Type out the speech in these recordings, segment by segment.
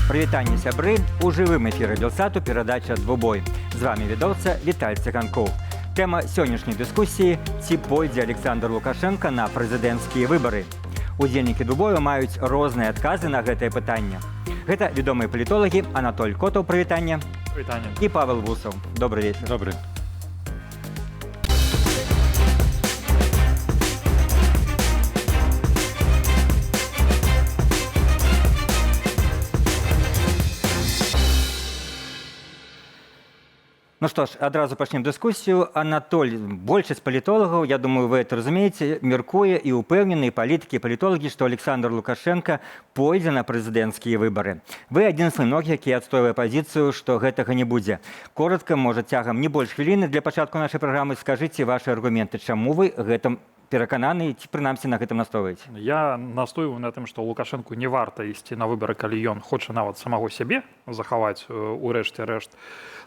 Прывітанне, сябры! У жывым эфіры Белсату перадача «Двубой». З вамі вядоўца Віталь Цыганкоў. Тэма сённяшняй дыскусіі: ці пойдзе Аляксандр Лукашэнка на прэзідэнцкія выбары? Удзельнікі двубою маюць розныя адказы на гэтае пытанне. Гэта вядомыя палітолагі Анатоль Котаў, прывітанне, Прывітанне. і Павел Вусаў. Добры вечар. Добры. Ну што ж, адразу пачнем дыскусію. Анатоль, большасць палітолагаў, я думаю, вы это разумееце, мяркуе і ўпэўнены, палітыкі, палітолагі, што Аляксандр Лукашэнка пойдзе на прэзідэнцкія выбары. Вы адзін з многіх, які адстойвае пазіцыю, што гэтага не будзе. Коратка, можа, цягам не больш хвіліны для пачатку нашай праграмы скажыце вашы аргументы, чаму вы гэтым перакананы ці прынамсі на гэтым настойваеце. Я настойваю на тым, што Лукашэнку не варта ісці на выбары, калі ён хоча нават самога сябе захаваць у рэшце рэшт.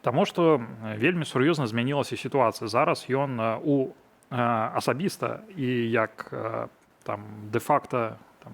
Таму што вельмі сур'ёзна змянілася сітуацыя. Зараз ён у асабіста і як там дэ-факта там,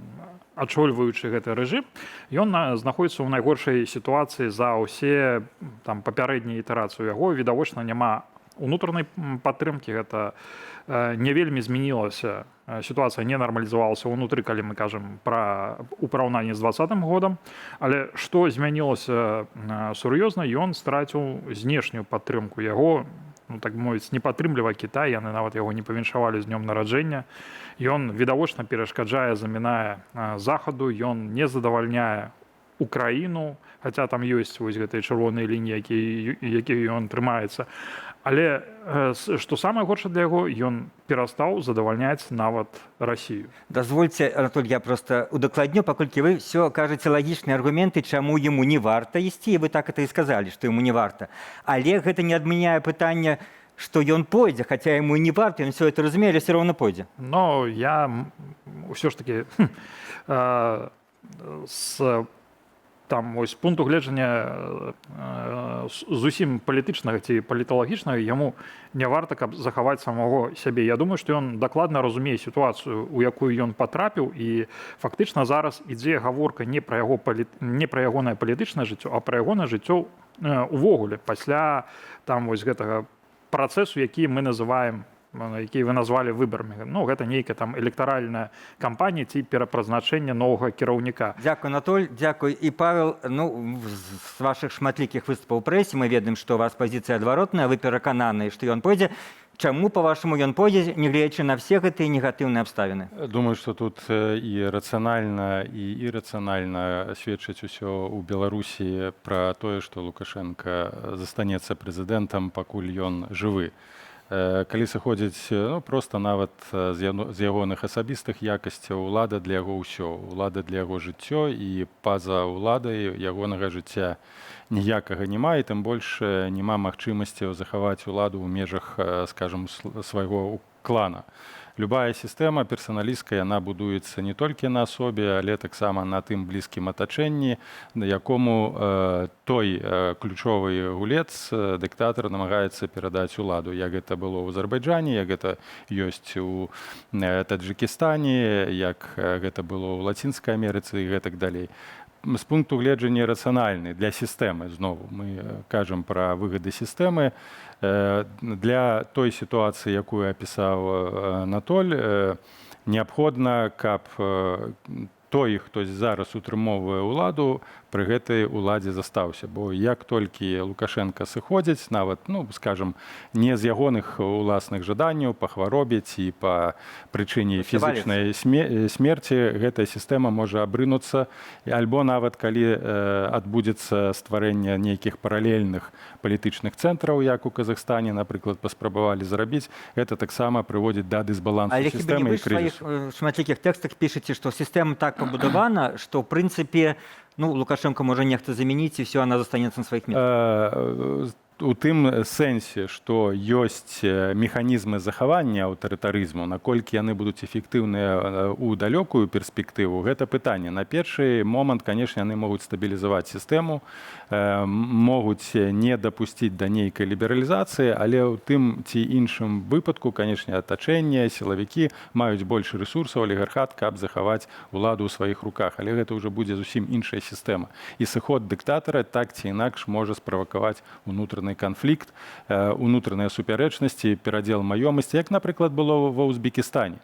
ачольваючы гэты рэжым, ён знаходіцца ў найгоршай сітуацыі за ўсе там папярэднія ітэрацыі. У яго відавочна няма унутранай падтрымкі. Гэта не вельмі змянілася, сітуацыя не нармалізавалася ўнутры, калі мы кажам пра у параўнанні з 20-м годам. Але што змянілася сур'ёзна, ён страціў знешнюю падтрымку. Яго, ну, так мовіць, не падтрымлівае Кітай, яны нават яго не павіншавалі з днём нараджэння. Ён відавочна перашкаджае, замінае Захаду, ён не задавальняе Украіну, хаця там ёсць вось гэтыя чырвоныя лініі, якія ён трымаецца. Але што самае горшае для яго, ён перастаў задавальняць нават Расію. Дазвольце, Анатоль, я проста удакладню, паколькі вы все кажаце лагічныя аргументы, чаму яму не варта ісці, і вы так это і сказалі, што яму не варта. Але гэта не адмяняе пытання, што ён пойдзе, хаця яму і не варта, ён все это разумее, але все роўна пойдзе. Но я ўсё ж таки з там ось пункту гледжання зусім палітычнага ці паліталагічнага яму не варта, каб захаваць самого сябе. Я думаю, што ён дакладна разумее сітуацыю, у якую ён патрапіў, і фактычна зараз ідзе гаворка не пра ягонае палітычнае жыццё, а пра ягонае жыццё увогуле пасля там вось гэтага працэсу, які мы называем, які вы назвалі выбарамі. Ну, гэта нейкая там электаральная кампанія ці перапрызначэнне новага кіраўніка. Дзякуй, Анатоль, дзякуй. І Павел, ну, з вашых шматлікіх выступаў у прэсе мы ведаем, што у вас пазіцыя адваротная, вы перакананы, што ён пойдзе. Чаму, па-вашаму, ён пойдзе, нягледзячы на все гэтыя негатыўныя абставіны? Думаю, што тут і рацыянальна, і ірацыянальна сведчыць усё ў Беларусі пра тое, што Лукашэнка застанецца прэзідэнтам, пакуль ён жывы. Калі сыходзіць ну, проста нават з ягоных асабістых якасцяў, улада для яго ўсё, улада для яго жыццё, і па-за ўладай ягонага жыцця ніякага няма, і тым больш няма магчымасці захаваць уладу ў межах, скажем, свайго клана. Любая сістэма персаналісцкая, яна будуецца не толькі на асобе, але таксама на тым блізкім атачэнні, на якому той ключовы гулец, дыктатар намагаецца перадаць уладу, як гэта было ў Азербайджане, як гэта ёсць у Таджикістане, як гэта было ў Лацінскай Амерыцы і гэтак далей. З пункту гледжання рацыянальны для сістэмы, знову мы кажам пра выгады сістэмы, для той сітуацыі, якую апісаў Анатоль, неабходна, каб той, хто зараз утрымоўвае ўладу, пры гэтай уладзе застаўся, бо як толькі Лукашэнка сыходзіць, нават, ну, скажем, не з ягоных уласных жаданняў, па хваробе ці па прычыне фізічнай смерці, гэтая сістэма можа абрынуцца, альбо нават калі адбудзецца стварэнне нейкіх паралельных палітычных цэнтраў, як у Казахстане, напрыклад, паспрабавалі зрабіць, гэта таксама прыводзіць да дысбалансу Але хіба не сістэмы вы і ж у сваіх крызісу. Шматлікіх тэкстах пішаце, што сістэма так пабудавана, што ў прынцыпе, ну, Лукашэнка можа нехта замяніць, і все, она застанецца на сваіх месцах. У тым сэнсе, што ёсць механізмы захавання аўтарытарызму, наколькі яны будуць эфектыўныя ў далёкую перспектыву, гэта пытанне. На першы момант, конечно, яны могуць стабілізаваць сістэму, могуць не дапусціць да нейкай лібералізацыі, але ў тым ці іншым выпадку, конечно, атачэнне, сілавікі маюць больш рэсурсаў, алігархат, каб захаваць уладу ў сваіх руках, але гэта ўжо будзе зусім іншая сістэма. І сыход дыктатара так ці інакш можа справакаваць унутраны канфлікт, унутраныя супярэчнасці, перадзел маёмасці, як, напрыклад, было ва Узбекістане.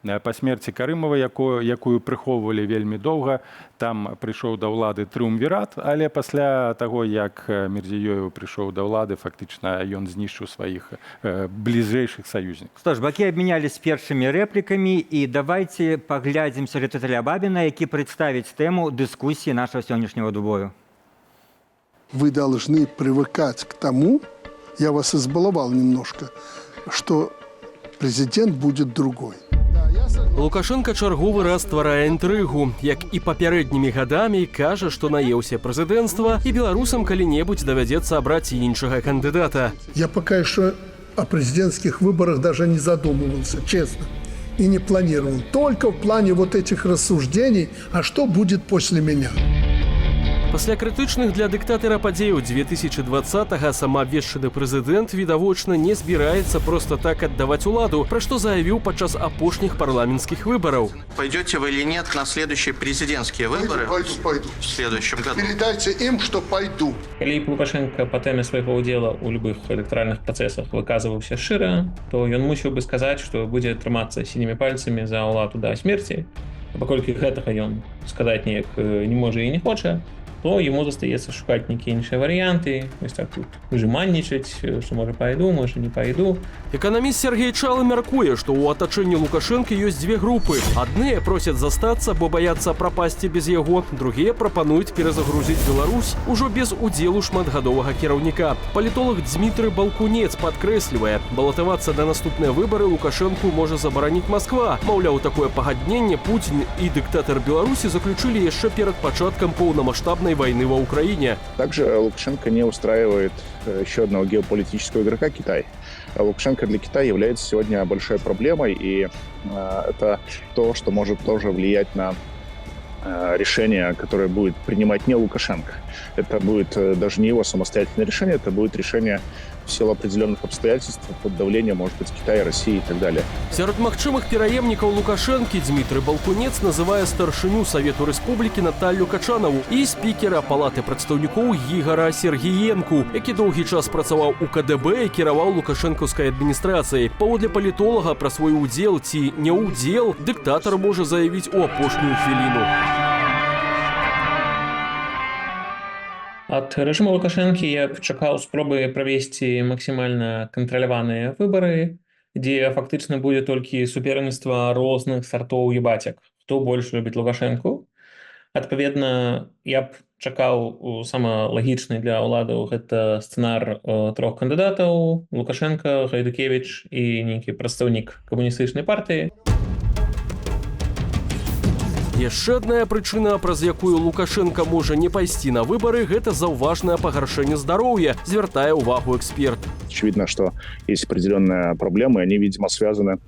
Па смерці Карымова, якую прыхоўвалі вельмі доўга, там прыйшоў да ўлады трыумвірат, але пасля таго, як Мірзіёеў прыйшоў да ўлады, фактычна ён знішчыў сваіх бліжэйшых саюзнікаў. Што ж, бакі абмянялись першымі рэплікамі, і давайте паглядзім сюжэт Віталя Бабіна, які прадставіць тэму дыскусіі нашага сённяшняга двубою. Вы должны привыкать к тому, я вас избаловал немножко, что президент будет другой. Лукашэнка чарговы раз стварае інтрыгу, як і папярэднімі гадамі кажа, што наеўся прэзідэнцтва і беларусам калі-небудзь давядзецца абраць іншага кандыдата. Я пока еще о президентских выборах даже не задумывался, честно. И не планировал. Только в плане вот этих рассуждений, а что будет после меня. Пасля крытычных для дыктатара падзеяў 2020 самаабвешчаны прэзідэнт відавочна не збіраецца проста так аддаваць уладу, пра што заявіў падчас апошніх парламенцкіх выбараў. Пойдете вы или нет на следующие президентские выборы Пойду, пойду. в следующем году? Передайте им, что пойду. Калі б Лукашэнка па тэме свайго ўдзела ў любых электаральных працэсах выказваўся шчыра, то ён мусіў бы сказаць, што будзе трымацца сінімі пальцамі за ўладу да смерці. А паколькі гэтага ён сказаць неяк не можа і не хоча, то яму застаецца шукаць нейкія іншыя варыянты, вось так тут жеманнічаць, што можа пайду, можа не пайду. Эканаміст Сяргей Чалы мяркуе, што ў атачэнні Лукашэнкі ёсць дзве групы. Адныя просяць застацца, бо баяцца прапасці без яго, другія прапануюць перазагрузіць Беларусь ужо без удзелу шматгадовага кіраўніка. Палітолаг Дзмітрый Балкунец падкрэслівае, балатавацца на наступныя выбары Лукашэнку можа забараніць Масква. Маўляў, такое пагадненне Пуцін і дыктатар Беларусі заключылі яшчэ перад пачаткам поўнамасштабнай вайны ва Ўкраіне. Также Лукашенко не устраивает еще одного геополитического игрока — Китай. А Лукашенко для Китая является сегодня большой проблемой, и это то, что может тоже влиять на решение, которое будет принимать не Лукашенко. Это будет даже не его самостоятельное решение, это будет решение в силу определенных обстоятельств под давлением, может быть, Китая, России и так далее. Сярод магчымых пераемнікаў Лукашэнкі Дзмітрый Балкунец называе старшыню Савету Рэспублікі Наталлю Качанаву і спікера Палаты прадстаўнікоў Ігара Сергіенку, які доўгі час працаваў у КДБ і кіраваў лукашэнкаўскай адміністрацыяй. Паводле палітолага, пра свой удзел ці не ўдзел дыктатар можа заявіць у апошнюю хвіліну. Ад рэжыму Лукашэнкі я б чакаў спробы правесці максімальна кантраляваныя выбары, дзе фактычна будзе толькі суперніцтва розных сартоў і бацек. Хто больш любіць Лукашэнку? Адпаведна, я б чакаў сама лагічны для ўладаў гэта сцэнар трох кандыдатаў: Лукашэнка, Гайдукевіч і нейкі прадстаўнік камуністычнай партыі. Яшчэ адная прычына, праз якую Лукашэнка можа не пайсці на выбары, гэта заўважнае пагаршэнне здароўя, звяртае ўвагу эксперт. Очевидно, что есть определенные проблемы, они, видимо, связаны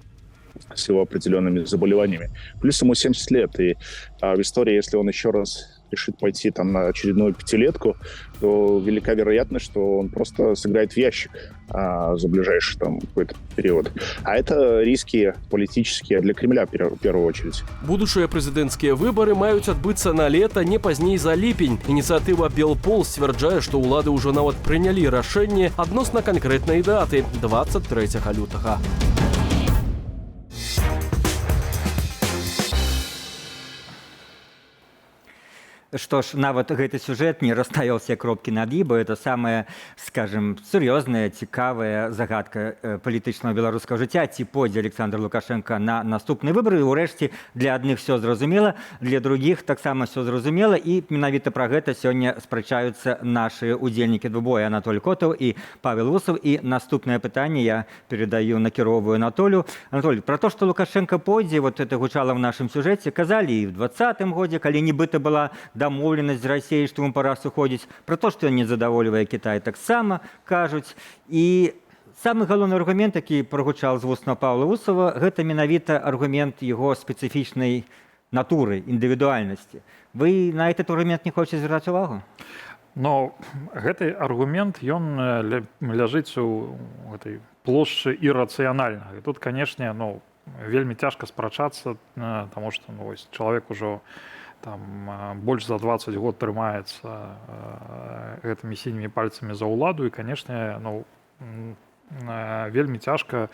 с его определенными заболеваниями. Плюс ему 70 лет, и в истории, если он еще раз решит пойти там на очередную пятилетку, то велика вероятность, что он просто сыграет в ящик за ближайший там какой-то период. А это риски политические для Кремля в первую очередь. Будучыя прэзідэнцкія выбары маюць адбыцца на лета не пазней за ліпень. Ініцыятыва Белпол сцвярджае, што ўлады ўжо нават прынялі рашэнне адносна канкрэтнай даты 23 лютага. Што ж, нават гэты сюжэт не расставіў все кропкі над і, бо это самая, скажем, сур'ёзная, цікавая загадка палітычнага беларускага жыцця, ці пойдзе Аляксандр Лукашэнка на наступныя выбары. Урэшце, для адных все зразумела, для другіх таксама все зразумела, і менавіта пра гэта сёння спрачаюцца нашы удзельнікі двубоя Анатоль Котаў і Павел Усаў. І наступнае пытанне я перадаю, накіроўваю Анатолю. Анатоль, пра то, што Лукашэнка пойдзе, вот это гучала в нашым сюжэце, казалі і в 20-м годзе, калі нібыта была дамоўленасць з Расіяй, што яму пара сыходзіць, пра то, што ён не задавольвае Кітай, таксама кажуць. І самы галоўны аргумент, які прагучаў з вуснаў Паўла Усава, гэта менавіта аргумент яго спецыфічнай натуры, індывідуальнасці. Вы на этот аргумент не хочаце звяртаць увагу? Но гэты аргумент, ён ляжыць у гэтай плошчы ірацыянальнага. І тут, канешне, ну, вельмі цяжка спрачацца, таму што, ну, вось, чалавек ужо там больш за 20 год трымаецца гэтымі сінімі пальцамі за ўладу, і, канешне, ну, вельмі цяжка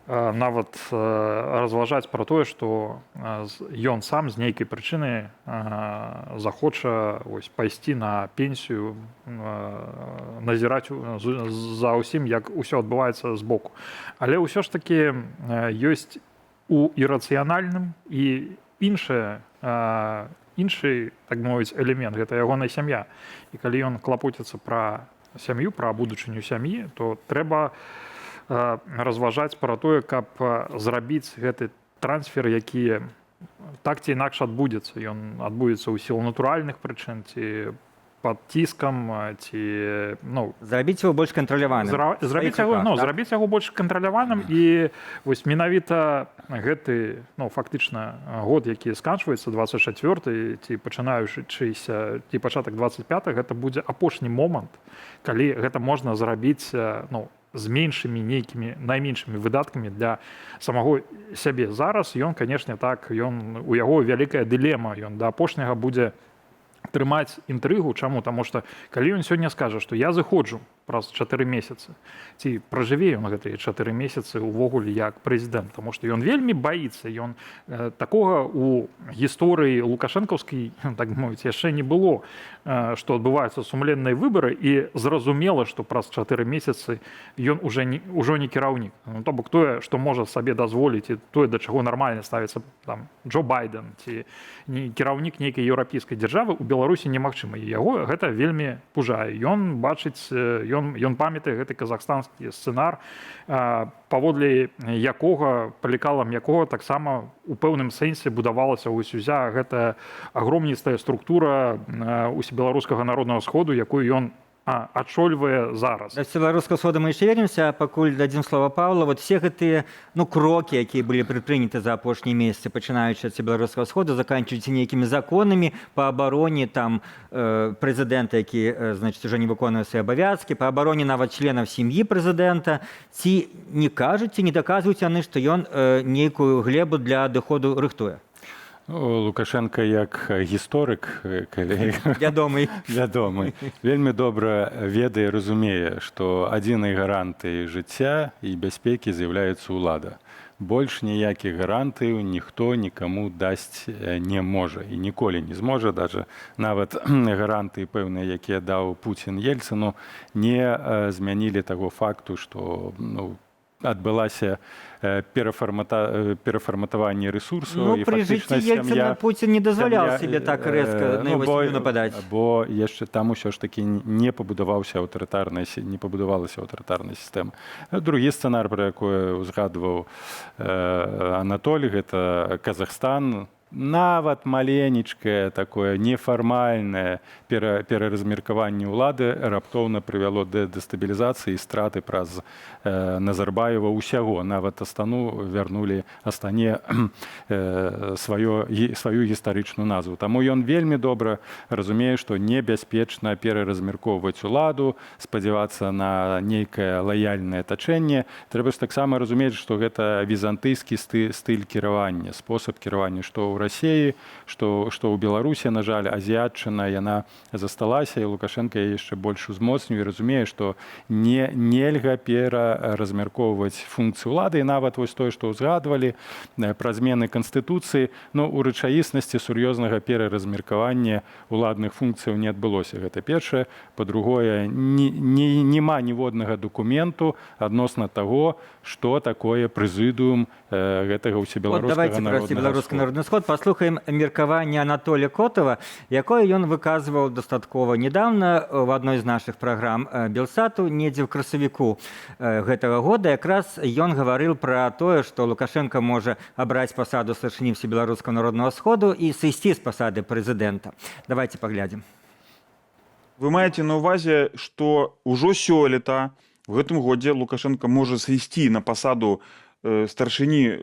нават разважаць пра тое, што ён сам з нейкай прычыны захоча, вось, пайсці на пенсію, назіраць за ўсім, як усё адбываецца збоку. Але ўсё ж такі ёсць у ірацыянальным і іншае, іншы, так мовіць, элемент — гэта ягоная сям'я. І калі ён клапоціцца пра сям'ю, пра будучыню сям'і, то трэба разважаць пра тое, каб зрабіць гэты трансфер, які так ці інакш адбудзецца. Ён адбудзецца ў сілу натуральных прычын ці пад ціскам, ці, ну, Зрабіць его больш кантраляваным. Зрабіць сваіх яго, руках, ну, так? зрабіць яго больш кантраляваным. І вось менавіта гэты, ну, фактычна год, які сканчваецца, 24 ці пачынаючыся, ці пачатак 25, гэта будзе апошні момант, калі гэта можна зрабіць, ну, з меншымі нейкімі, найменшымі выдаткамі для самого сябе. Зараз ён, канешне, так, ён, у яго вялікая дылема: ён да апошняга будзе трымаць інтрыгу. Чаму? Таму што калі ён сёння скажа, што я зыходжу праз 4 месяцы, ці пражыве ён гэтыя 4 месяцы увогуле як прэзідэнт? Таму што ён вельмі баіцца. Ён такога у гісторыі лукашэнкаўскай, так мовіць, яшчэ не было, што адбываюцца сумленныя выбары і зразумела, што праз 4 месяцы ён уже не, ўжо не кіраўнік. Ну, то бок тое, што можа сабе дазволіць, і тое, да чаго нармальна ставіцца там Джо Байден ці не кіраўнік нейкай еўрапейскай дзяржавы, у Беларусі немагчыма. І яго гэта вельмі пужае. Ён бачыць, ён памятае гэты казахстанскі сцэнар, паводле якога, па лекалам якога таксама у пэўным сэнсе будавалася вось уся гэтая агромністая структура Усебеларускага народнага сходу, якую ён ачольвае зараз. Да Усебеларускага схода мы яшчэ вернемся, а пакуль дадзім слова Паўла. Вот все гэтыя, ну, крокі, якія былі прадпрыняты за апошнія месяцы, пачынаючы ад Усебеларускага схода, заканчваючы нейкімі законамі па абароне там прэзідэнта, які, значит, уже не выконвае свае абавязкі, па абароне нават членаў сям'і прэзідэнта, ці не кажуць, ці не даказваюць яны, што ён нейкую глебу для адыходу рыхтуе? Ну, Лукашэнка як гісторык, калі Вядомы. вядомы, вельмі добра ведае, разумее, што адзінай гарантыяй жыцця і бяспекі з'яўляецца ўлада. Больш ніякіх гарантыяў ніхто нікаму дасць не можа і ніколі не зможа. Даже нават гарантыі пэўныя, якія даў Пуцін Ельцыну, не змянілі таго факту, што, ну, адбылася перафарматаванне рэсурсаў Ну, і пры фактычна жыцці Ельцына Пуцін не дазваляў сям'я, себе так рэзка на ну, яго сям'ю нападаць. Бо яшчэ там усё ж такі не пабудаваўся аўтарытарная не пабудавалася аўтарытарная сістэма. Другі сцэнар, пра якое ўзгадваў Анатоль, гэта Казахстан. Нават маленечкае такое нефармальнае пераразмеркаванне ўлады раптоўна прывяло да дэстабілізацыі і страты праз Назарбаева ўсяго. Нават Астану вярнулі Астане сваю гістарычную назву. Таму ён вельмі добра разумее, што небяспечна пераразмяркоўваць уладу, спадзявацца на нейкае лаяльнае атачэнне. Трэба ж таксама разумець, што гэта візантыйскі стыль кіравання, спосаб кіравання, што ў Расеі, што ў Беларусі, на жаль, азіятчына, яна засталася, і Лукашэнка яе яшчэ больш узмоцніў і разумее, што не нельга пераразмяркоўваць функцыі ўлады. І нават вось тое, што ўзгадвалі пра змены канстытуцыі, но у рэчаіснасці сур'ёзнага пераразмеркавання уладных функцыяў не адбылося. Гэта першае. Па-другое, няма ніводнага дакументу адносна таго, што такое прэзідыум гэтага Вот Усебеларускага давайте про народнага Усебеларускі сходу. народны сход. пераход, паслухаем меркаванне Анатоля Котава, якое ён выказваў дастаткова недавно в адной з нашых праграм Белсату, недзе ў красавіку гэтага года. Якраз ён гаварыў пра тое, што Лукашэнка можа абраць пасаду старшыні Усебеларускага народнага сходу і сысці з пасады прэзідэнта. Давайте паглядзім. Вы маеце на ўвазе, што ўжо сёлета, в гэтым годзе, Лукашэнка можа сысці на пасаду старшыні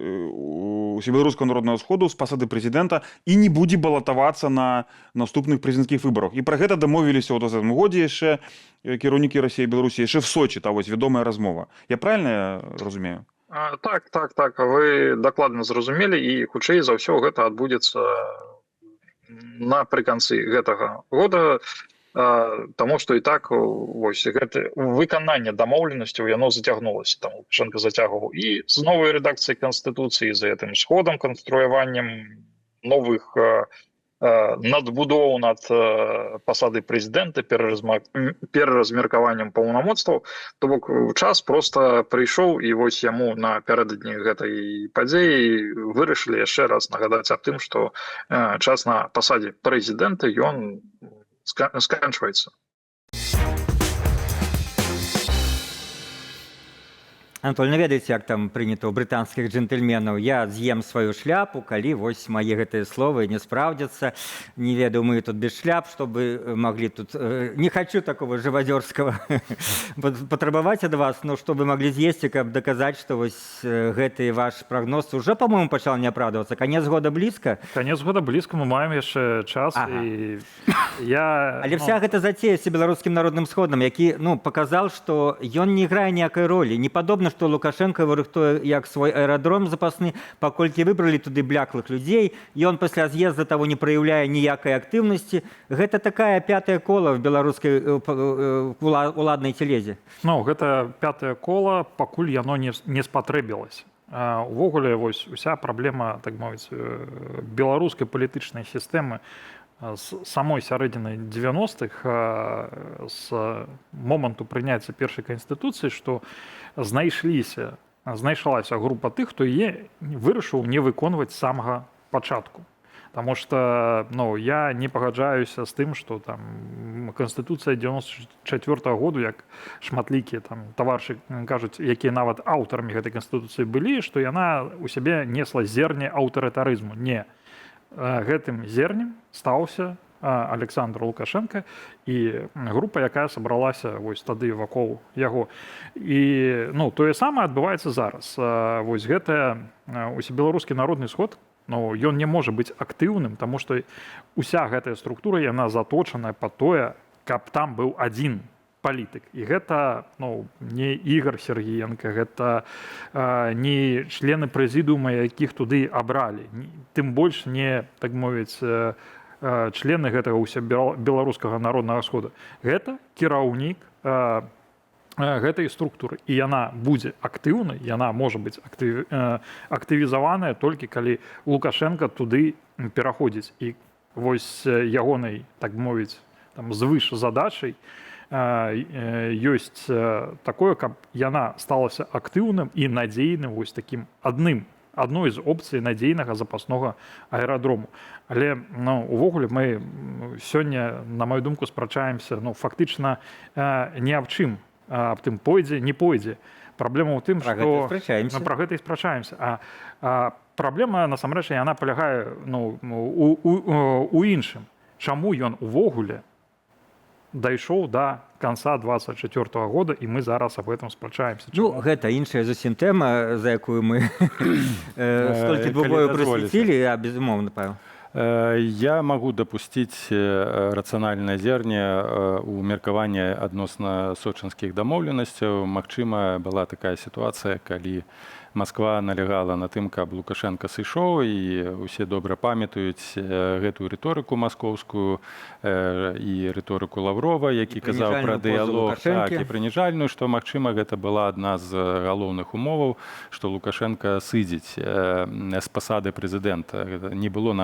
Усебеларускага народнага сходу з пасады прэзідэнта і не будзе балатавацца на наступных прэзідэнцкіх выбарах. І пра гэта дамовіліся ў 20 годзе яшчэ кіраўнікі Расіі і Беларусі, яшчэ в Сочи, та вось вядомая размова. Я правильно разумею? Так, вы дакладна зразумелі, і хутчэй за ўсё гэта адбудзецца напрыканцы гэтага года, таму што і так вось гэта выкананне дамоўленасцяў, яно зацягнулася. Там Лукашэнка зацягваў і з новай рэдакцыяй канстытуцыі, за гэтым сходам, канструяваннем новых надбудоў над пасадай прэзідэнта, пераразмеркаваннем паўнамоцтваў. То бок час просто прыйшоў, і вось яму напярэдадні гэтай падзеі вырашылі яшчэ раз нагадаць аб тым, што час на пасадзе прэзідэнта ён сканчваецца. Анатоль, ну ведаеце, як там прынята ў брытанскіх джэнтльменаў: я з'ем сваю шляпу, калі вось мае гэтыя словы не спраўдзяцца. Не ведаю, мы тут без шляп, чтобы маглі тут не хочу такого живодерского патрабаваць ад вас, но чтобы маглі з'есці, каб даказаць, што вось гэты ваш прагноз уже, по-моему, пачал не апраўдвацца. Конец года блізка. Конец года блізка, мы маем яшчэ час. І я Але ну, вся гэта зацея з Беларускім народным сходам, які, ну, паказаў, што ён не іграе ніякай ролі, не падобна, што Лукашэнка его рыхтуе як свой аэрадром запасны, паколькі выбралі туды бляклых людзей, ён пасля з'езда таго не праяўляе ніякай актыўнасці. Гэта такая пятае кола в беларускай уладнай целезе. Ну, гэта пятае кола, пакуль яно не спатрэбілася. Увогуле вось уся праблема, так мовіць, беларускай палітычнай сістэмы з самой сярэдзіны 90-х, з моманту прыняцця першай канстытуцыі, што знайшлася група тых, хто яе вырашыў не выконваць з самага пачатку. Таму што, ну, я не пагаджаюся з тым, што там канстытуцыя 94 году, як шматлікія там таварышы кажуць, якія нават аўтарамі гэтай канстытуцыі былі, што яна ў сябе несла зерне аўтарытарызму. Не. Гэтым зернем стаўся Александр Лукашэнка і група, якая сабралася вось тады вакол яго. І, ну, тое самае адбываецца зараз. Вось гэтая Усебеларускі народны сход, ну, ён не можа быць актыўным, таму што уся гэтая структура, яна заточаная пад тое, каб там быў адзін палітык. І гэта, ну, не Ігар Сергіенко, гэта не члены прэзідыума, якіх туды абралі, тым больш не, так мовіць, члены гэтага Усебеларускага народнага схода. Гэта кіраўнік гэтай структуры, і яна будзе актыўнай, яна можа быць актывізаваная толькі калі Лукашэнка туды пераходзіць. І вось ягонай, так мовіць, там звыш задачай ёсць такое, каб яна сталася актыўным і надзейным вось такім адной з опцый надзейнага запаснога аэрадрому. Але, ну, увогуле мы сёння, на мою думку, спрачаемся, ну, фактычна ні аб чым, аб тым, пойдзе, не пойдзе. Праблема ў тым, Пра што гэта і спрачаемся. Ну, пра гэта і спрачаемся. А праблема насамрэч яна палягае, ну, у іншым. Чаму ён увогуле дайшоў да конца 24 года, і мы зараз об этом спрачаемся? Ну, Чаму? гэта іншая зусім тэма, за якую мы столькі Калі двубою дазволіце. прысвяцілі, а безумоўна, Павел. Я магу дапусціць рацыянальнае зерне у меркаванне адносна сочынскіх дамоўленасцяў. Магчыма, была такая сітуацыя, калі Масква налягала на тым, каб Лукашэнка сышоў, і усе добра памятаюць гэтую рыторыку маскоўскую і рыторыку Лаўрова, які І казаў пра прыніжальную позу дыялог, так, Лукашэнкі. і прыніжальную, што, магчыма, гэта была адна з галоўных умоваў, што Лукашэнка сыдзець з пасады прэзідэнта. Гэта не было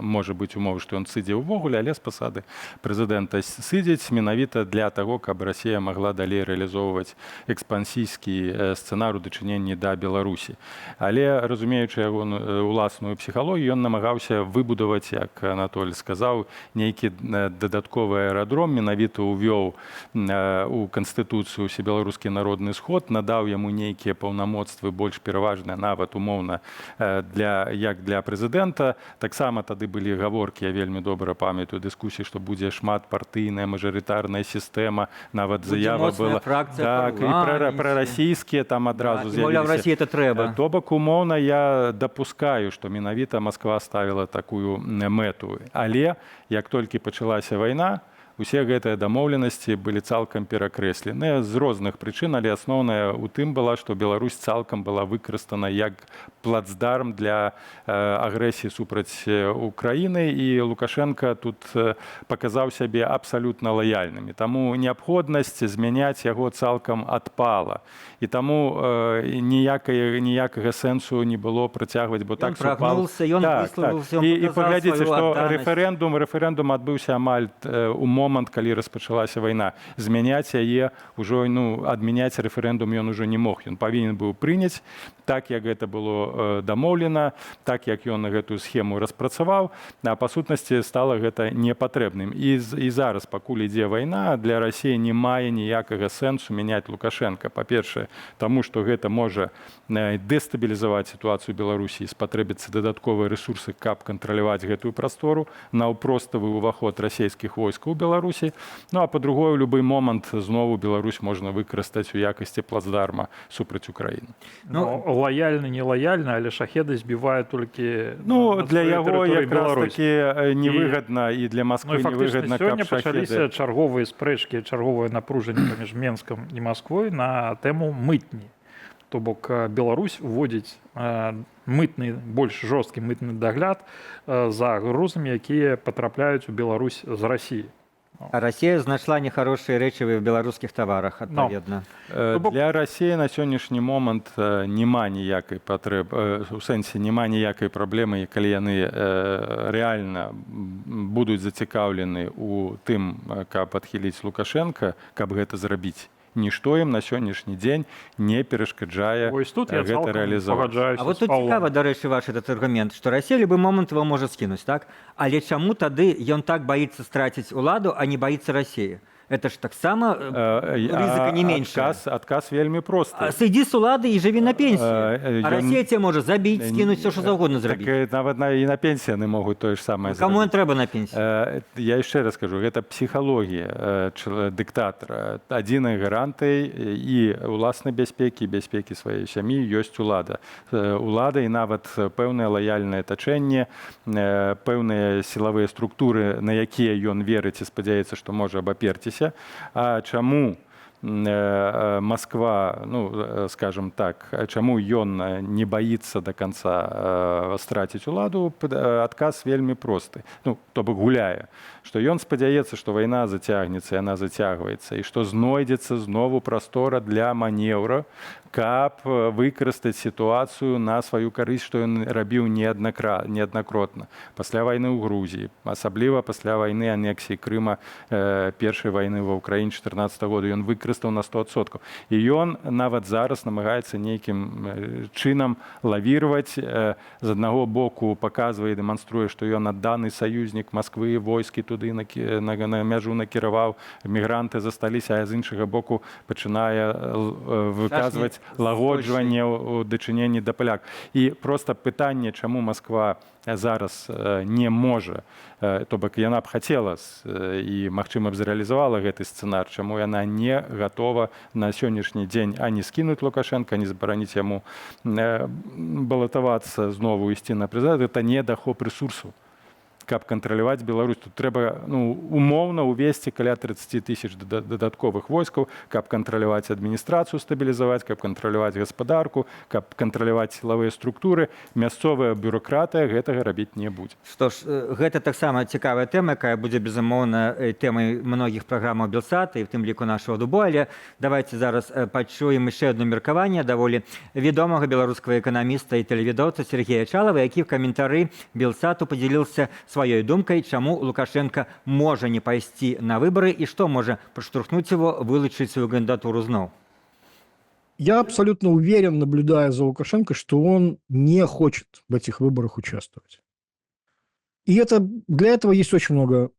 можа быць умовы, што ён сыдзе ўвогуле, але з пасады прэзідэнта сыдзець менавіта для таго, каб Расія магла далей рэалізоўваць экспансійскі сцэнар у дачыненні да Беларусі. Беларусі. Але, разумеючы яго уласную псіхалогію, ён намагаўся выбудаваць, як Анатоль сказаў, нейкі дадатковы аэрадром, менавіта ўвёў у канстытуцыю Усебеларускі народны сход, надаў яму нейкія паўнамоцтвы, больш пераважныя нават умоўна для як для прэзідэнта. Таксама тады былі гаворкі, я вельмі добра памятаю дыскусіі, што будзе шматпартыйная мажарытарная сістэма, нават Будзе заява моцная была фракцыя так, і парламенце. Прарасійскія там адразу Да, і, маўляў, з'явіліся. Расіі это трэба. То бок умоўна я дапускаю, што менавіта Масква ставіла такую мэту. Але як толькі пачалася вайна, усе гэтыя дамоўленасці былі цалкам перакрэсленыя з розных прычын, але асноўная у тым была, што Беларусь цалкам была выкарыстана як плацдарм для агрэсіі супраць Украіны, і Лукашэнка тут паказаў сябе абсалютна лаяльным. І таму неабходнасць змяняць яго цалкам адпала. І таму ніякага сэнсу не было працягваць, бо Ён так супал. прагнуўся, ён выславіўся, ён І паказаў паглядзіце, сваю што адданасць. рэферэндум адбыўся амаль у момант, калі распачалася вайна. Змяняць яе ўжо, ну, адмяняць рэферэндум ён ужо не мог. Ён павінен быў прыняць так, як гэта было дамоўлена, так, як ён гэтую схему распрацаваў, а па сутнасці стала гэта непатрэбным. І зараз, пакуль ідзе вайна, для Расіі не мае ніякага сэнсу мяняць Лукашэнка. Па-першае, таму што гэта можа дэстабілізаваць сітуацыю Беларусі, спатрэбіцца дадатковыя рэсурсы, каб кантраляваць гэтую прастору, наўпроставы ўваход расійскіх войскаў у Беларусі. Ну а па-другое, у любы момант знову Беларусь можна выкарыстаць у якасці плацдарма супраць Украіны. Ну, лаяльны, не лаяльны, але шахеды збівае толькі Ну, на для сваёй яго тэрыторыі якраз Беларусь. такі невыгадна, і для Ну Масквы і фактычна невыгадна, сёння каб шахеды пачаліся чарговыя спрэчкі, чарговае напружанне паміж Менскам і Масквой на тэму мытні. То бок Беларусь уводзіць мытны, больш жорсткі мытны дагляд за грузамі, якія патрапляюць у Беларусь з Расіі. А Расія знайшла нехорошие рэчывы в беларускіх таварах, Но. адпаведна. То бок- Для Расіі на сённяшні момант няма ніякай патрэб, у сэнсе няма ніякай праблемы, калі яны рэальна будуць зацікаўлены у тым, каб адхіліць Лукашэнка, каб гэта зрабіць. Нішто ім на сённяшні дзень не перашкаджае Вось тут я гэта цалкам рэалізаваць. пагаджаюся А вот з тут Паўлом. цікава, дарэчы, ваш этот аргумент, што Расія любы момант его можа скінуць, так? Але чаму тады ён так баіцца страціць уладу, а не баіцца Расіі? Это ж таксама рызыка не меншая. Адказ вельмі просты. А сыдзі з улады і жыві на пенсіі. А Ён- Расія цябе можа забіць, скінуць, все, што заўгодна Так, зрабіць. нават і на пенсіі яны могуць тое ж самае Каму ён зрабіць. трэба на пенсію? Я яшчэ раз кажу, гэта псіхалогія дыктатара. Адзінай гарантыяй і уласнай бяспекі, і бяспекі сваёй сям'і ёсць улада. Улада і нават пэўнае лаяльнае атачэнне, пэўныя сілавыя структуры, на якія ён верыць і спадзяецца, што можа абаперціся. А чаму Москва, ну, скажем так, чаму ён не баіцца до конца страціць уладу, адказ вельмі просты. Ну, то бок гуляе, што ён спадзяецца, што вайна зацягнецца, яна зацягваецца, і што знойдзецца знову прастора для манеўра, каб выкарыстаць сітуацыю на сваю карысць, што ён рабіў неаднакротна. Пасля вайны ў Грузіі, асабліва пасля вайны, анексіі Крыма, першай вайны ва Ўкраіне 14 года, ён выкарыстаў на 100%. І ён нават зараз намагаецца нейкім чынам лавіраваць, з аднаго боку паказвае і дэманструе, што ён адданы саюзнік Масквы, войскі туды на мяжу накіраваў, мігранты засталіся, а з іншага боку пачынае выказваць Шашні лагоджванне ў дачыненні да паляк. І проста пытанне, чаму Масква зараз не можа, то бок яна б хацела і, магчыма б, зрэалізавала гэты сцэнар, чаму яна не гатова на сённяшні дзень ані скінуць Лукашэнка, ані забараніць яму балатавацца знову, ісці на прэзідэнт, это недахоп рэсурсу, каб кантраляваць Беларусь. Тут трэба, ну, умоўна увесці каля 30 тысяч дадатковых войскаў, каб кантраляваць адміністрацыю, стабілізаваць, каб кантраляваць гаспадарку, каб кантраляваць сілавыя структуры. Мясцовая бюракратыя гэтага рабіць не будзе. Што ж, гэта таксама цікавая тэма, якая будзе, безумоўна, тэмай многіх праграмаў Белсата і в тым ліку нашага дубо, але давайте зараз пачуем яшчэ одно меркаванне даволі вядомага беларускага эканаміста і тэлевідоўца Сергея Чалава, які в каментары Белсату падзяліўся сваёй думкай, чаму Лукашэнка можа не пайсці на выбары і што можа падштурхнуць его вылучыць сваю кандыдатуру зноў. Я абсолютно уверен, наблюдая за Лукашенко, что он не хочет в этих выборах участвовать. И это, для этого есть очень много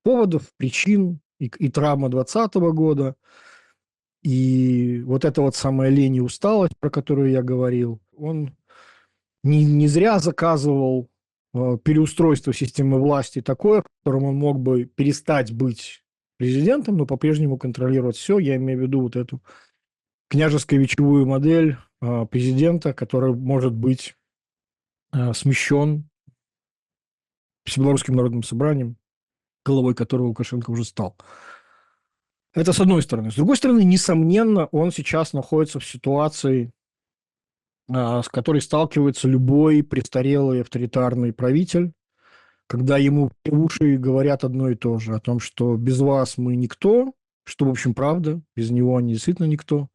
поводов, причин, и травма 2020 года, и вот эта вот самая лень и усталость, про которую я говорил. Он не зря заказывал переустройство системы власти такое, в котором он мог бы перестать быть президентом, но по-прежнему контролировать все. Я имею в виду вот эту княжеско-вечевую модель президента, который может быть смещен Всебелорусским народным собранием, головой которого Лукашенко уже стал. Это с одной стороны. С другой стороны, несомненно, он сейчас находится в ситуации, с которой сталкивается любой престарелый авторитарный правитель, когда ему в уши говорят одно и то же, о том, что без вас мы никто, что, в общем, правда, без него они действительно никто,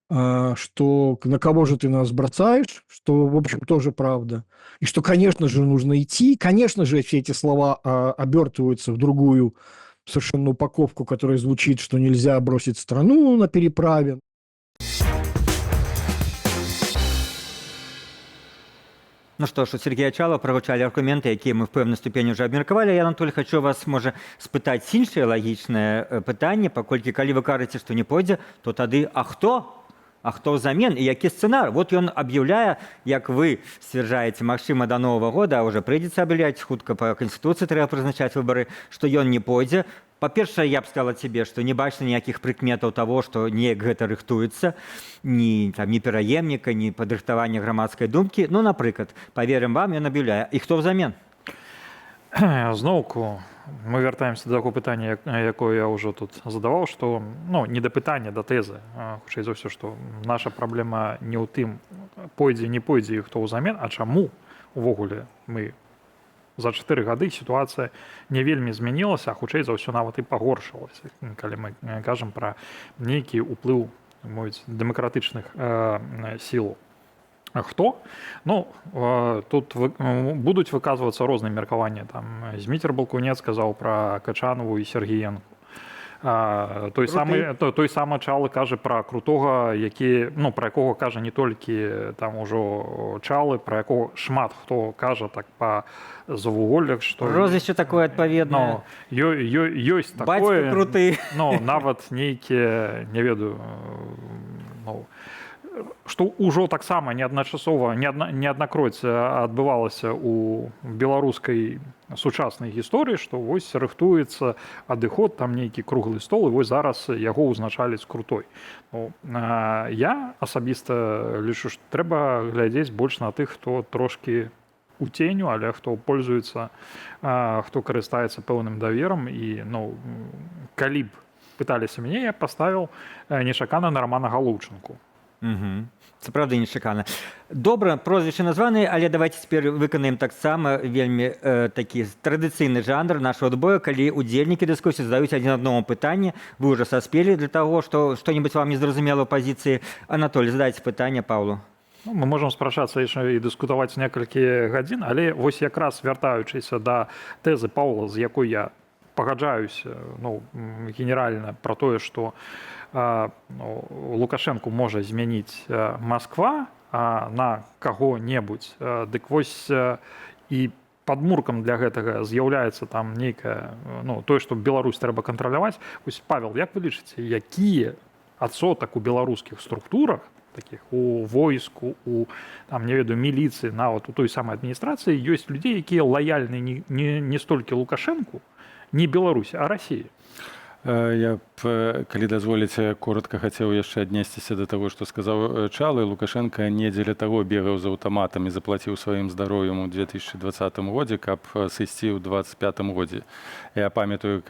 что на кого же ты нас бросаешь, что, в общем, тоже правда, и что, конечно же, нужно идти, конечно же, все эти слова обертываются в другую совершенно упаковку, которая звучит, что нельзя бросить страну на переправе. Ну што ж, у Сергея Чалова прагучалі аргументы, якія мы в пэўнай ступені ўжо абмеркавалі. Я, Анатоль, хочу вас, можа, спытаць іншае лагічнае пытанне, паколькі калі вы кажаце, што не пойдзе, то тады а хто? А хто ўзамен і які сцэнар? Вот ён аб'яўляе, як вы сцвярджаеце, магчыма, да Новага года, а уже прыйдзецца аб'яўляць, хутка па канстытуцыі трэба прызначаць выбары, што ён не пойдзе. Па-першае, я б сказала тебе, што не бачна ніякіх прыкметаў таго, што неяк гэта рыхтуецца, ні, там, ні пераемніка, ні падрыхтавання грамадскай думкі. Ну, напрыклад, паверым вам, ён аб'яўляе. І хто ўзамен? Зноўку мы вяртаемся да таго пытання, якое я ўжо тут задаваў, што, ну, не да пытання, да тэзы, хутчэй за ўсё, што наша праблема не ў тым, пойдзе, не пойдзе і хто ўзамен, а чаму увогуле мы за 4 гады сітуацыя не вельмі змянілася, а хутчэй за ўсё нават і пагоршылася, калі мы кажам пра нейкі ўплыў, мовіць, дэмакратычных сілаў. Хто? Ну, тут будуць выказвацца розныя меркаванні. Там Зміцер Балкунец сказаў пра Качанаву і Сергіенку. Той самы Чалы кажа пра Крутога, які, ну, пра якога кажа не толькі там ужо Чалы, пра якога шмат хто кажа так па завуголлях, што прозвішча такое адпаведнае. Ну, ёсць такое. Бацька Круты. Ну, нават нейкія, не ведаю, ну, што ўжо таксама неадначасова, неаднакроць адбывалася ў беларускай сучаснай гісторыі, што вось рыхтуецца адыход, там нейкі круглы стол, і вось зараз яго ўзначаліць Крутой. Ну, я асабіста лічу, што трэба глядзець больш на тых, хто трошкі у ценю, але хто пользуецца, хто карыстаецца пэўным даверам. І, ну, калі б пыталіся мяне, я паставіў нечакана на Рамана Галоўчынку. Угу. Сапраўды нечакана. Добра, прозвішчы названыя, але давайте цяпер выканаем таксама вельмі такі традыцыйны жанр нашага адбоя, калі удзельнікі дыскусіі задаюць адзін адному пытанне. Вы ўжо саспелі для таго, што што-небудзь вам не зразумела ў пазіцыі. Анатоль, задайце пытанне Паўлу. Ну, мы можам спрачацца яшчэ і дыскутаваць некалькі гадзін, але вось якраз вяртаючыся да тэзы Паўла, з якой я пагаджаюся, ну, генеральна пра тое, што ну, Лукашэнку можа змяніць Масква на каго-небудзь, дык вось і падмуркам для гэтага з'яўляецца там нейкая, ну, тое, што Беларусь трэба кантраляваць. Вось, Павел, як вы лічыце, якія адсотак у беларускіх структурах, такіх у войску, у там, не ведаю, міліцыі, нават у той самай адміністрацыі ёсць людзей, якія лаяльны не столькі Лукашэнку, не Беларусі, а Расіі? Я б, калі дазволіце, коротка хацеў яшчэ аднесціся да таго, што сказаў Чалы. Лукашэнка не дзеля таго бегаў з аўтаматам і заплаціў сваім здароўем у 2020 годзе, каб сысці ў 25 годзе. Я памятаю,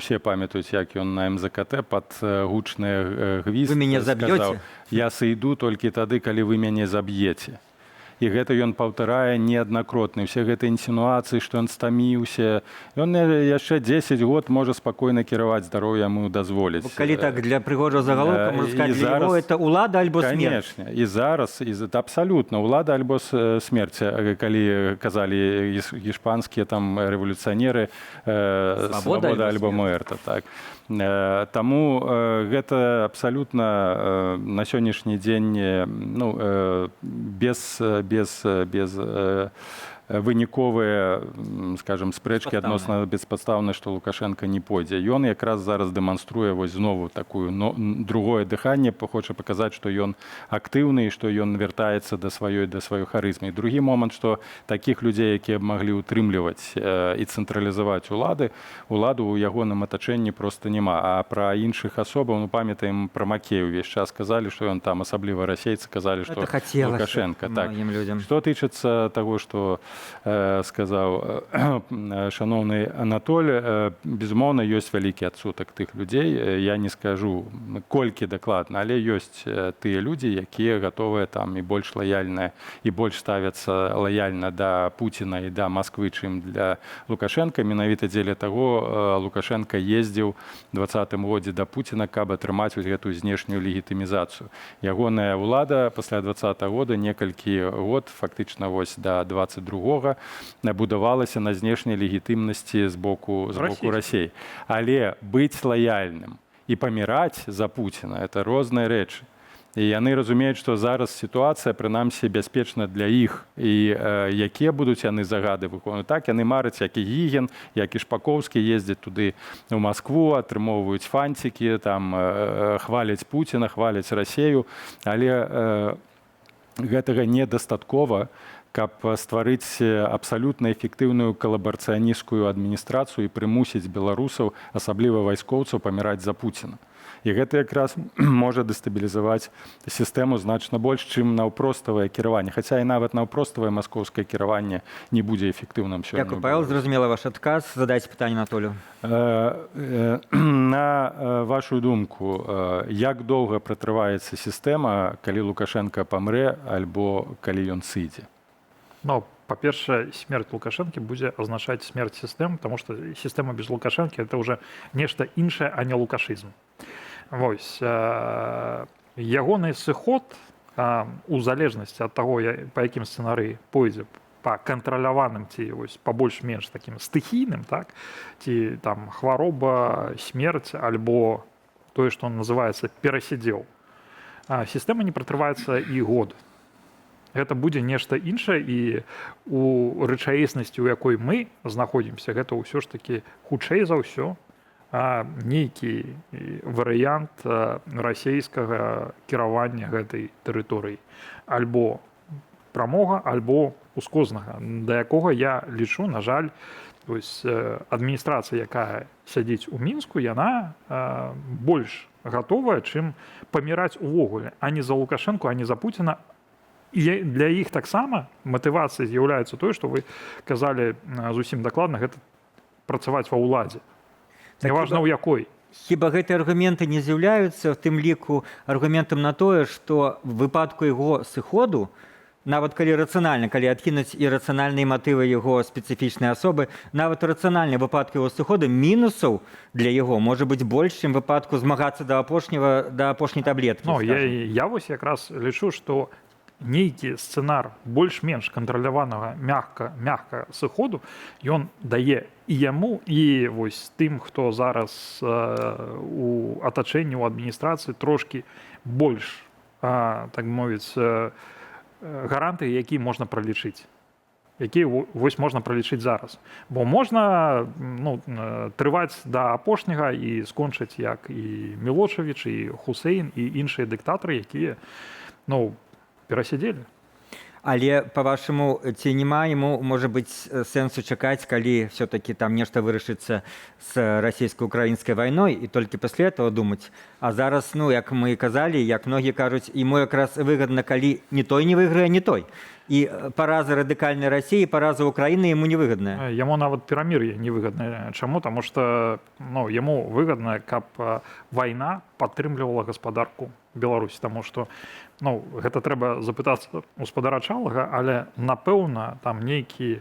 усе памятаюць, як ён на МЗКТ пад гучны гвізд Вы мяне сказаў: заб'ёце? Я сыйду толькі тады, калі вы мяне заб'еце. І гэта ён паўтарае неаднакротна. Усе гэтыя інсінуацыі, што ён стаміўся, ён яшчэ 10 год можа спакойна кіраваць, здароўе яму дазволіць. Калі так для прыгожага загалоўка, можна сказаць, і для яго зараз- это улада альбо смерць. Конечно, і зараз і абсалютна улада альбо смерць, калі казалі іспанскія там рэвалюцыянеры, Свабода свабода альбо альбо смерць. Муэрта, так. Таму гэта абсалютна на сённяшні дзень ну, без выніковыя, скажем, спрэчкі Беспадстаўныя. адносна беспадстаўна, што Лукашэнка не пойдзе. Ён якраз зараз дэманструе вось знову такую, но, другое дыханне, хоча паказаць, што ён актыўны і што ён вяртаецца да сваёй харызмы. І другі момант, што такіх людзей, якія б маглі ўтрымліваць і цэнтралізаваць уладу ў ягоным атачэнні просто няма. А пра іншых асобаў, ну, памятаем, пра Макею увесь час казалі, што ён там, асабліва расейцы казалі, што Это хацелася Лукашэнка, так. многім людзям. Што тычыцца таго, што сказаў шаноўны Анатоль, безумоўна, ёсць вялікі адсотак тых людзей. Я не скажу, колькі дакладна, але ёсць тыя людзі, якія гатовыя там і больш лаяльныя, і больш ставяцца лаяльна да Пуціна і да Масквы, чым для Лукашэнка. Менавіта дзеля таго Лукашэнка ездзіў 20-м годзе да Пуціна, каб атрымаць вось гэтую знешнюю легітымізацыю. Ягоная ўлада пасля 20-го года некалькі год, фактычна вось да 22, будавалася на знешняй легітымнасці з боку Расійскай. Расеі. Але быць лаяльным і паміраць за Пуціна — это розныя рэчы. І яны разумеюць, што зараз сітуацыя прынамсі бяспечна для іх, і якія будуць яны загады выконваць. Так, яны мараць, як і Гігін, як і Шпакоўскі, ездзяць туды ў Маскву, атрымоўваюць фанцікі там, хваляць Пуціна, хваляць Расею, але гэтага недастаткова, каб стварыць абсалютна эфектыўную калабарацыянісцкую адміністрацыю і прымусіць беларусаў, асабліва вайскоўцаў, паміраць за Пуціна. І гэта якраз можа дэстабілізаваць сістэму значна больш, чым наўпроставае кіраванне, хаця і нават наўпроставае маскоўскае кіраванне не будзе эфектыўным сёння Дякую, ў Павел, Беларусі. Зразумела ваш адказ. Задайце пытанне Анатолю. На вашу думку, як доўга пратрываецца сістэма, калі Лукашэнка памрэ альбо калі ён сыдзе? Но, па-першае, смерць Лукашэнкі будзе азначаць смерць сістэм, потому что сістэма без Лукашэнкі — это уже нешта іншае, а не лукашызм. Вось ягоны сыход у залежнасці ад таго, па якім сцэнары пойдзе, па кантраляваным ці вось па больш-менш такім стыхійным, так, ці там хвароба, смерць альбо тое, што он называется перасидзеў, сістэма не пратрываецца і год. Гэта будзе нешта іншае, і у рэчаіснасці, у якой мы знаходзімся, гэта ўсё ж такі хутчэй за ўсё нейкі варыянт расійскага кіравання гэтай тэрыторыі, альбо прамога, альбо ускознага, да якога, я лічу, на жаль, вось адміністрацыя, якая сядзіць у Мінску, яна больш гатовая, чым паміраць увогуле ані за Лукашэнку, ані за Пуціна. І для іх таксама матывацыя з'яўляецца тое, што вы казалі зусім дакладна, гэта працаваць ва ўладзе, Так неважна ў якой. Хіба гэтыя аргументы не з'яўляюцца в тым ліку аргументам на тое, што в выпадку яго сыходу, нават калі рацыянальна, калі адкінуць ірацыянальныя матывы яго спецыфічнай асобы, нават рацыянальны выпадку яго сыходу мінусаў для яго можа быць больш, чым выпадку змагацца да апошняга, да апошняй таблеткі, Ну, я, скажем? я вось якраз лічу, што нейкі сцэнар больш-менш кантраляванага мягка сыходу, ён дае і яму, і вось тым, хто зараз у атачэнні, у адміністрацыі, трошкі больш так мовіць, гарантыі, які можна пралічыць, які вось можна пралічыць зараз, бо можна, ну, трываць да апошняга і скончыць як і Мілошавіч, і Хусейн, і іншыя дыктатары, якія, ну, перасядзелі. Але, по-вашаму, ці няма яму, можа быць, сэнсу чакаць, калі все-таки там нешта вырашыцца з расійска-украінскай вайной, і толькі пасля этого думаць? А зараз, ну, як мы і казалі, як многія кажуць, ему якраз выгадна, калі не той не выйграе, не той. І параза радыкальнай Расіі, параза Украіны яму невыгадная. Яму нават перамір'е невыгаднае. Чаму? Таму што, ну, яму выгадна, каб вайна падтрымлівала гаспадарку Беларусі, таму што, ну, гэта трэба запытацца у спадара Чалага, але, напэўна, там нейкі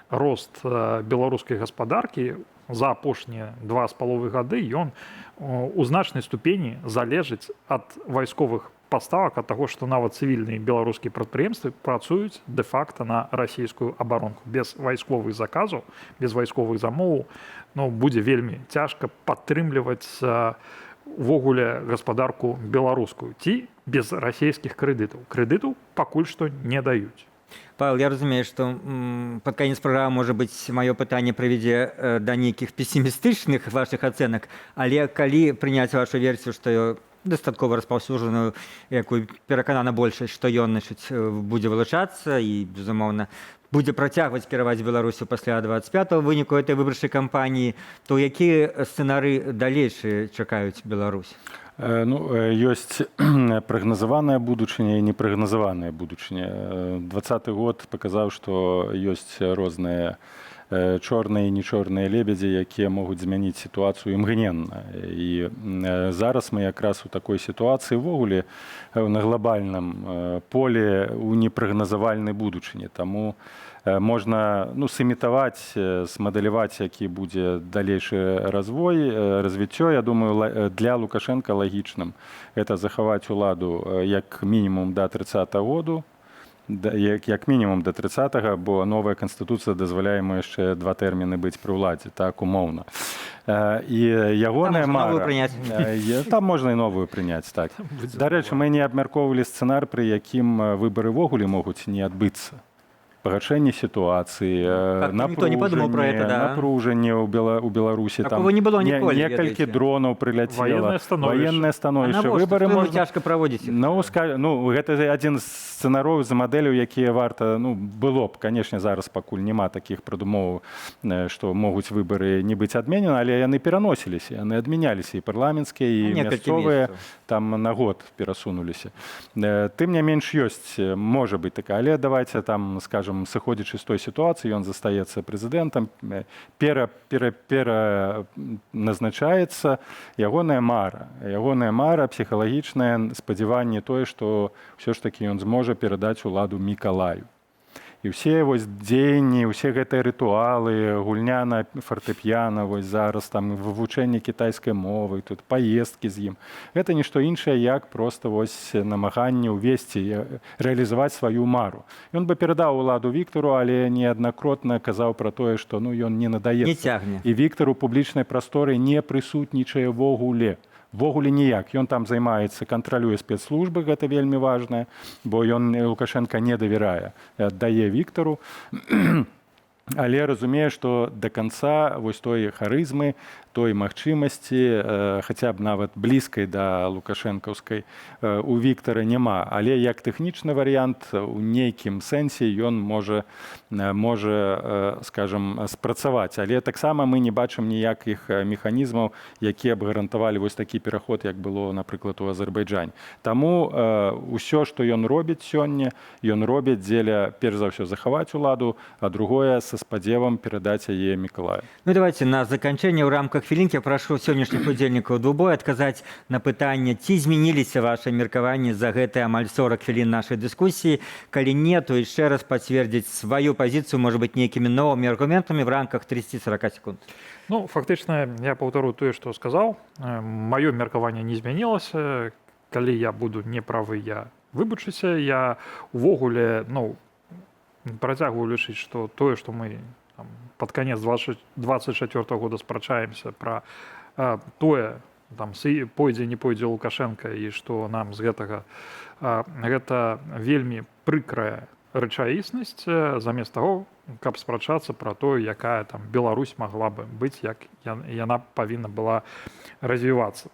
рост беларускай гаспадаркі за апошнія 2,5 гады, ён у значнай ступені залежыць ад вайсковых паставак, ад таго, што нават цывільныя беларускія прадпрыемствы працуюць дэ-факта на расійскую абаронку. Без вайсковых заказаў, без вайсковых замоваў, ну, будзе вельмі цяжка падтрымліваць увогуле гаспадарку беларускую ці без расійскіх крэдытаў. Крэдытаў пакуль што не даюць. Павел, я разумею, што пад канец праграмы, можа быць, маё пытанне прывядзе да нейкіх песімістычных вашых ацэнак, але калі прыняць вашу версію, што дастаткова распаўсюджаную, якую пераканана большасць, што ён, значыць, будзе вылучацца і, безумоўна, будзе працягваць кіраваць Беларусю пасля 25 выніку этой выбарчай кампаніі, то якія сцэнары далейшыя чакаюць Беларусь? Ну, ёсць прагназаваная будучыня і непрагназаваная будучыня. 20-ы год паказаў, што ёсць розныя чорныя і нечорныя лебедзі, якія могуць змяніць сітуацыю імгненна. І зараз мы якраз у такой сітуацыі увогуле на глобальным поле, у непрагназавальнай будучыні. Таму можна, ну, сымітаваць, смадэляваць, які будзе далейшы развой, развіццё. Я думаю, для Лукашенко лагічным это захаваць уладу як мінімум до 30 году, да, як мінімум до 30, бо новая канстытуцыя дазваляе яму яшчэ два тэрміны быць пры ўладзе, так, умоўна. І ягоная Там можна новую мара прыняць. Там можна і новую прыняць, так. Дарэчы, мы не абмяркоўвалі сцэнар, пры якім выбары ўвогуле могуць не адбыцца, пагаршэнне сітуацыі, Как-то никто не подумал про это, да. напружанне ў Беларусі. Такого не было ніколі, некалькі ведаеце. дронаў прыляцела. Военное становішча. Военное А становішча. навошта? Выбары Што яму можна цяжка праводзіць іх? Ну, ну, гэта адзін з сцэнароў, з мадэляў, якія варта, ну, было б, канешне, зараз пакуль няма такіх прадумоў, што могуць выбары не быць адменены, але яны пераносіліся, яны адмяняліся, і парламенцкія, і Некалькі мясцовыя, месяцаў. там на год перасунуліся. Тым не менш ёсць, можа быць такая, але давайте там, скажем, сыходзячы з той сітуацыі, ён застаецца прэзідэнтам, пера, пера, пера назначаецца, ягоная мара псіхалагічная, спадзяванне тое, што ўсё ж такі ён зможа перадаць уладу Мікалаю. І ўсе вось дзеянні, усе гэтыя рытуалы, гульня на фартэпіяна вось зараз, там вывучэнне кітайскай мовы, тут паездкі з ім. Гэта нішто іншае, як проста вось намаганне ўвесці, рэалізаваць сваю мару. Ён бы перадаў уладу Віктару, але неаднакротна казаў пра тое, што, ну, ён не надаецца. Не цягне. І Віктар у публічнай прасторы не прысутнічае ўвогуле. Увогуле ніяк. Ён там займаецца, кантралюе спецслужбы, гэта вельмі важнае, бо ён Лукашенко не давярае, аддае Віктару. Але разумее, што да канца вось той харызмы, той магчымасці, хаця б нават блізкай да лукашэнкаўскай, у Віктара няма. Але як тэхнічны варыянт у нейкім сэнсе ён можа, скажем, спрацаваць. Але таксама мы не бачым ніякіх механізмаў, якія б гарантавалі вось такі пераход, як было, напрыклад, у Азербайджане. Таму ўсё, што ён робіць сёння, ён робіць дзеля, перш за ўсё, захаваць уладу, а другое, са спадзевам перадаць яе Мікалаю. Ну, давайте на заканчэнне ў рамках хвілінкі я прашу сённяшніх удзельнікаў двубоя адказаць на пытанне, ці змяніліся вашы меркаванні за гэтыя амаль 40 хвілін нашай дыскусіі. Калі не, то яшчэ раз пацвердзіць сваю пазіцыю, можа быць, нейкімі новымі аргументамі в рамках 30-40 секунд. Ну, фактычна, я паўтару тое, што сказаў. Маё меркаванне не змянілася. Калі я буду неправы, я выбачуся. Я увогуле, ну, працягваю лічыць, што тое, што мы там пад канец 24 года спрачаемся пра тое, там, пойдзе, не пойдзе Лукашенко, і што нам з гэтага, гэта вельмі прыкрая рэчаіснасць, замест таго, каб спрачацца пра тое, якая там Беларусь магла бы быць, як яна павінна была развівацца.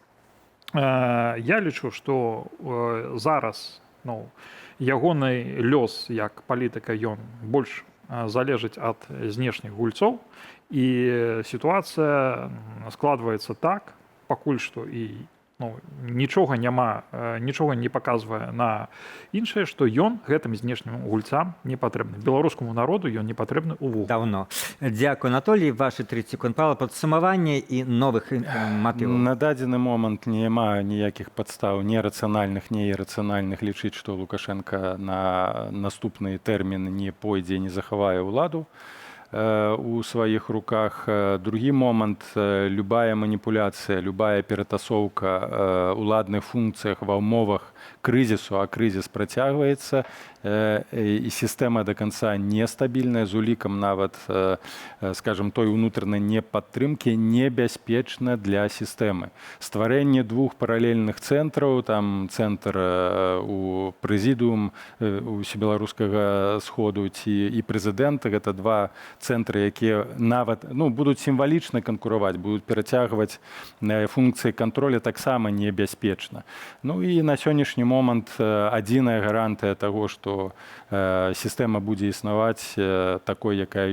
Я лічу, што зараз, ну, ягоны лёс як палітыка, ён больш залежыць ад знешніх гульцоў, і сітуацыя складваецца так пакуль што і Ну, нічога няма, нічога не паказвае на іншае, што ён гэтым знешнім гульцам не патрэбны. Беларускаму народу ён не патрэбны увогуле. Даўно. Дзякую, Анатолій. Вашы 30 секунд, Павел, падсумаванне і новых матываў. На дадзены момант няма ніякіх падстаў, ні рацыянальных, ні ірацыянальных, лічыць, што Лукашэнка на наступны тэрмін не пойдзе, не захавае ўладу у сваіх руках. Другі момант: любая маніпуляцыя, любая ператасоўка уладных функцыях ва ўмовах крызісу, а крызіс працягваецца і сістэма до конца нестабільная з улікам нават, скажем, той унутранай непадтрымкі, небяспечна для сістэмы. Стварэнне двух паралельных цэнтраў, там цэнтр у прэзідыум Усебеларускага сходу ці і прэзідэнта, гэта два цэнтры, якія нават, ну, будуць сімвалічна канкураваць, будуць перацягваць функцыі кантроля, таксама небяспечна. Ну і на сённяшні момант адзіная гарантыя таго, што сістэма будзе існаваць такой, якая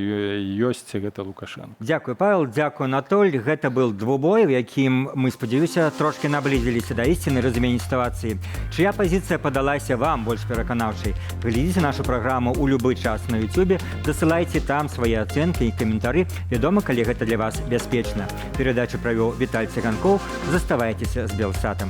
ёсць, гэта Лукашэнка. Дзякую, Павел, дзякую, Анатоль. Гэта был двубой, у якім мы, спадзяюся, трошки наблізіліся да ісціны, разумення сітуацыі. Чыя пазіцыя падалася вам больш пераканаўчай? Глядзіце нашу праграму ў любы час на Ютубе, дасылайце там свае ацэнкі і каментары, вядома, калі гэта для вас бяспечна. Перадачу правёў Віталь Цыганкоў. Заставайцеся з Белсатам.